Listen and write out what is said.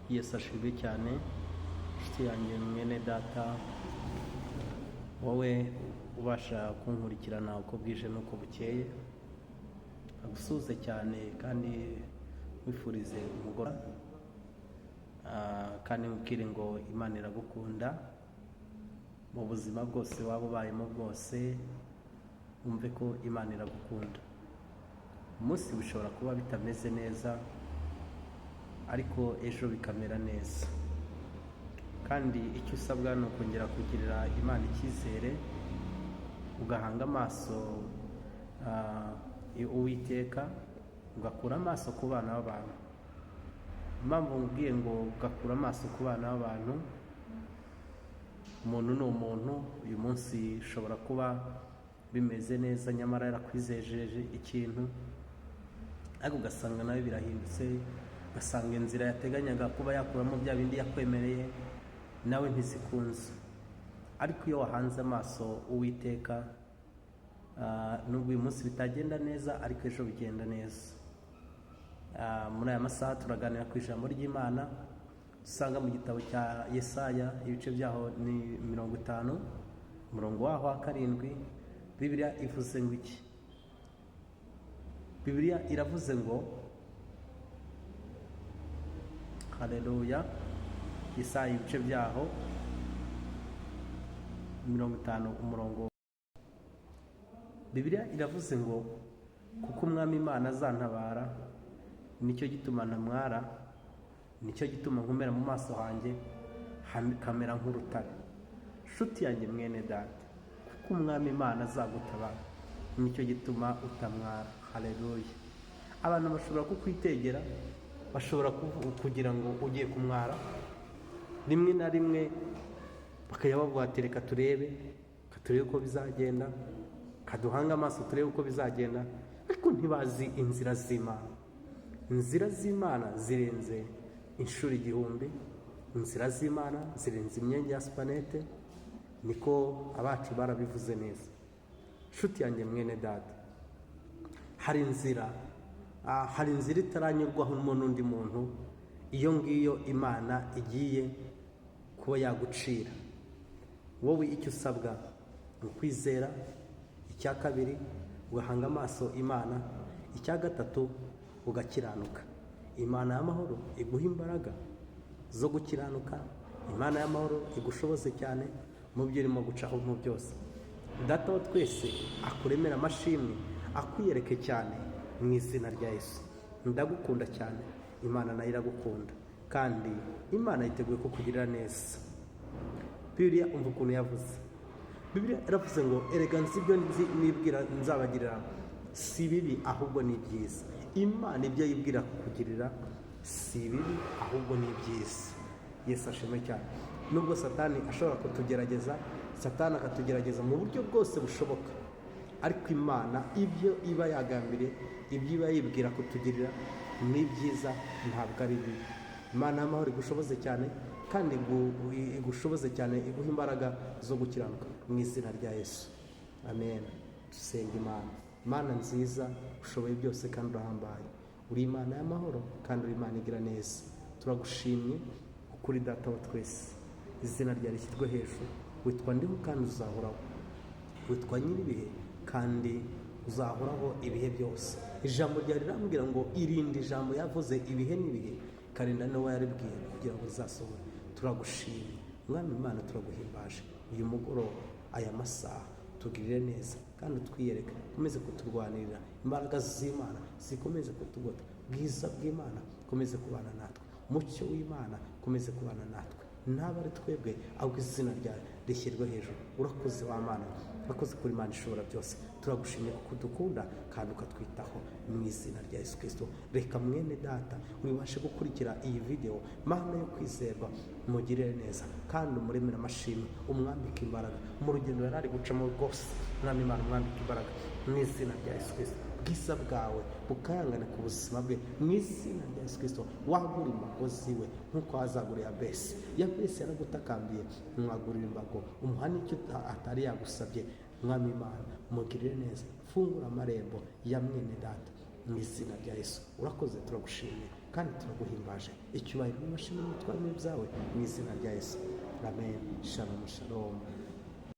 Yesu ashimwe cyane. Inshuti yanjye, mwene data, wowe ubasha kunkurikirana uko bwije n'uko bukeye, agusuhuze cyane kandi wifurize umugoroba, kandi mubwire ngo Imana iragukunda. Mu buzima bwose waba ubayemo bwose, wumve ko Imana iragukunda. Umunsi bishobora kuba bitameze neza, ariko ejo bikamera neza. Kandi icyo usabwa ni ukongera kugirira Imana icyizere, ugahanga amaso Uwiteka, ugakura amaso ku bana b'abantu. Impamvu nkubwiye ngo ugakura amaso ku bana b'abantu, umuntu ni umuntu. Uyu munsi ushobora kuba bimeze neza, nyamara yarakwizejeje ikintu, ariko ugasanga nawe birahindutse, ugasanga inzira yateganyaga kuba yakuramo bya bindi yakwemereye nawe ntizikunze. Ariko iyo wahanze amaso Uwiteka, nubwo uyu munsi bitagenda neza, ariko ejo bigenda neza. Muri aya masaha turaganira ku ijambo ry'Imana dusanga mu gitabo cya Yesaya, ibice byaho ni 50, umurongo waho wa 7. Bibiliya ivuze ngo iki? Bibiliya iravuze ngo, haleluya, Yesaya ibice byaho 50 umurongo, Bibiliya iravuze ngo: "Kuko Umwami Imana azantabara, nicyo gituma ntamwara, nicyo gituma nkomera mu maso hanjye kamera nk'urutare." Nshuti yanjye, mwene data, kuko Umwami Imana azagutabara, nicyo gituma utamwara. Haleluya. Abantu bashobora kukwitegera, bashobora kugira ngo ugiye kumwara. Rimwe na rimwe bakajya bavuga ati: "Reka turebe, reka turebe uko bizagenda, kaduhange amaso turebe uko bizagenda." Ariko ntibazi inzira z'Imana. Inzira z'Imana zirenze inshuro 1000, inzira z'Imana zirenze imyenge ya supanete, niko abacu barabivuze neza. Nshuti yanjye, mwene data, hari inzira itaranyurwaho n'undi muntu. Iyo ngiyo Imana igiye kuba yagucira, wowe icyo usabwa ni ukwizera. Icya kabiri, ugahanga amaso Imana. Icya gatatu, ugakiranuka. Imana y'amahoro iguha imbaraga zo gukiranuka. Imana y'amahoro igushoboze cyane mu byo urimo gucaho mu byose. Data wa twese akuremera amashimwe, akwiyereke cyane mu izina rya Yesu. Ndagukunda cyane, Imana nayo iragukunda, kandi Imana yiteguye kukugirira neza. Bibiliya, umva ukuntu yavuze. Bibiliya iravuze ngo: "Erega nzi ibyo nzi nibwira nzabagirira, si bibi ahubwo ni byiza." Imana ibyo yibwira kukugirira si bibi, ahubwo ni byiza. Yesu ashimwe cyane. Nubwo Satani ashobora kutugerageza, Satani akatugerageza mu buryo bwose bushoboka, ariko Imana ibyo iba yagambiriye, ibyo iba yibwira kutugirira ni byiza, ntabwo ari bibi. Imana y'amahoro igushoboze cyane, kandi igushoboze cyane, iguha imbaraga zo gukiranuka mu izina rya Yesu. Amen. Dusenga Imana. Imana nziza, ushoboye byose kandi urahambaye, uri Imana y'amahoro kandi uri Imana igira neza. Turagushimye kuko uri Data wa twese. Izina ryawe rishyirwe hejuru. Witwa Ndiho kandi uzahoraho, witwa Nyir'ibihe kandi uzahoraho ibihe byose. Ijambo ryawe rirambwira ngo irinde ijambo yavuze ibihe n'ibihe, karinda n'uwo yaribwiye kugira ngo rizasohore. Turagushimye, Mwami Imana, turaguhimbaje. Uyu mugoroba, aya masaha, tugirire neza kandi utwiyereke, ukomeze kuturwanirira. Imbaraga z'Imana zikomeze kutugota, bwiza bw'Imana ukomeze kubana natwe, umucyo w'Imana ukomeze kubana natwe. Ntabwo ari twebwe, ahubwo izina ryawe rishyirwe hejuru. Urakoze wa Mana, urakoze kuri Imana ishobora byose. Turagushimye kuko udukunda kandi ukatwitaho mu izina rya Yesu Kirisito. Reka mwene data ubashe gukurikira iyi videwo, Mana yo kwizerwa, mugirire neza kandi umuremere amashimwe, umwambike imbaraga mu rugendo yari ari gucamo rwose. Mwami Imana, umwambike imbaraga mu izina rya Yesu Kirisito. Bwiza bwawe bukayangane ku buzima bwe mu izina rya Yesu Kirisito. Wagura imbago ziwe nk'uko wazaguriye Yabesi. Yabesi yaragutakambiye, umwagurira imbago, umuha n'icyo atari yagusabye. Mwami Imana, mugirire neza, fungura amarembo ya mwene data. Mu izina rya Yesu, urakoze, turagushimiye kandi turaguhimbaje. Icyubahiro n'amashimwe n'ubutware byawe, mu izina rya Yesu, amen. Shalom, shalom.